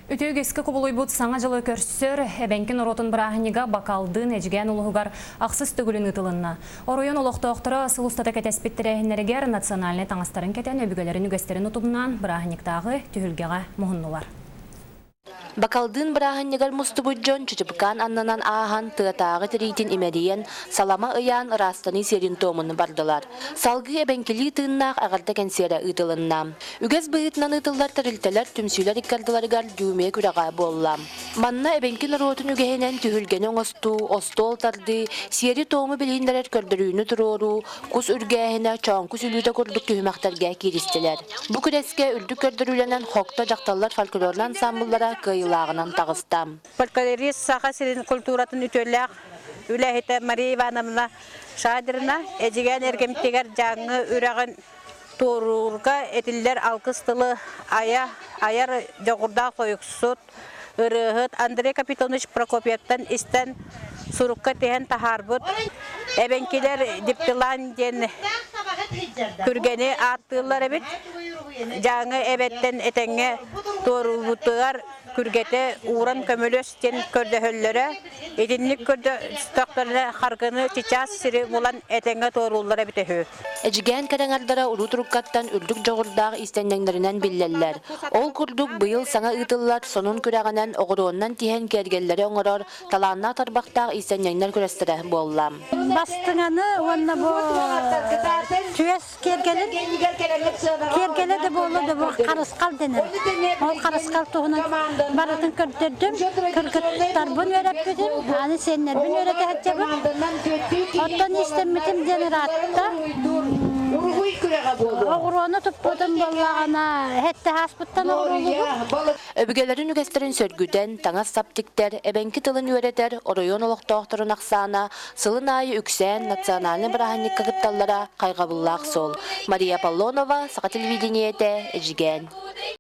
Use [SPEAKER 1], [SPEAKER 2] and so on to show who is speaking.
[SPEAKER 1] Үтүө үгэскэ кубулуйбут Саҥа дьылы көрсөр эбэҥки норуотун бырааһынньыга Бакалдын Эдьигээн улууһугар ахсыс төгүлүн ыытылынна. Оройуон олохтоохторо сыл устата кэтэспит тэрээһиннэригэр национальнай таҥастарын кэтэн өбүгэлэрин үгэстэрин утумнаан бырааһынньыктааҕы түһүлгэҕэ муһуннулар.
[SPEAKER 2] Бакалдыын бырааһынньыгар мустубут дьон Чычыпкаан аннынан ааһан тыатааҕы тириитин имэрийэн, салама ыйаан ыраастаныы сиэрин-туомун бардылар. Салгыы эбэҥкилии тыыннаах эҕэрдэ кэнсиэрэ ыытылынна. Үгэс быһыытынан ыытыллар тэрилтэлэр түмсүүлэр иккардыларыгар дюмия күрэҕэ буолла. Манна эбэҥки норуотун үгэһинэн түһүлгэни оҥостуу, остуол тардыы, сиэри-туому билиһиннэрэр көрдөрүүнү туруоруу, кус үргээһинэ, чооҥку сүлүүтэ курдук түһүмэхтэргэ кииристилэр. Бу күрэскэ үрдүк көрдөрүүлэнэн Хокто дьахталлар фольклорнай ансаамбыллара кыайыылааҕынан таҕыста.
[SPEAKER 3] Фольклорист Саха сирин культуратын үтүөлээх үлэһитэ Мария Ивановна Шадрина Эдьигээн эргимтигэр Дьааҥы үрэҕин туоруурга этиллэр алгыс тылы айа, айар дьоҕурдаах тойуксут, ырыаһыт Андрей Капитонович Прокопьевтан истэн сурукка тиһэн таһаарбыт эбэҥкилэр Диптилан диэн күргэни ааттыыллар эбит. Дьааҥы эбэттэн этэҥҥэ туоруубутугар күргэтэ ууран көмөлөс диэн көрдөһөллөрө. Итинник көрдөстөхтөрүнэ харгыны чычаас сири булан этэҥҥэ туорууллара эбитэ үһү.
[SPEAKER 2] Эдьигээн кэрэҥэрдэрэ уруу туруккаттан үрдүк дьоҕурдаах иистэнньэҥнэринэн биллэллэр. Ол курдук, быйыл саҥа ыытыллар сонун күрэҕинэн оҕуруоннан тиһэн киэргэллэри оҥорор талааннаах тарбахтаах иистэнньэҥнэр күрэстэрэ буолла.
[SPEAKER 4] Бастыҥаны уонна бу түөс киэргэлин киэргэлэ да буолла да бу харысхал дэнэр. Ол харысхал туһунан барытын көрдөрдүм, кыргыттарбын үөрэппитим, аны сиэннэрбин үөрэтэ сылдьабын. Оттон иистэммитим диэн ыраатта. Оҕуруону туппутум буоллаҕына, сэттэ ааспыттан оҕуруолугум.
[SPEAKER 2] Өбүгэлэрин үгэстэрин сөргүтэн, таҥас-сап тиктэр, эбэҥки тылын үөрэтэр оройуон олохтоохторун ахсаана сылын аайы үксээн национальнай бырааһынньыкка кытталлара хайҕабыллаах суол. Мария Аполлонова, Саха телевидениетэ, Эдьигээн.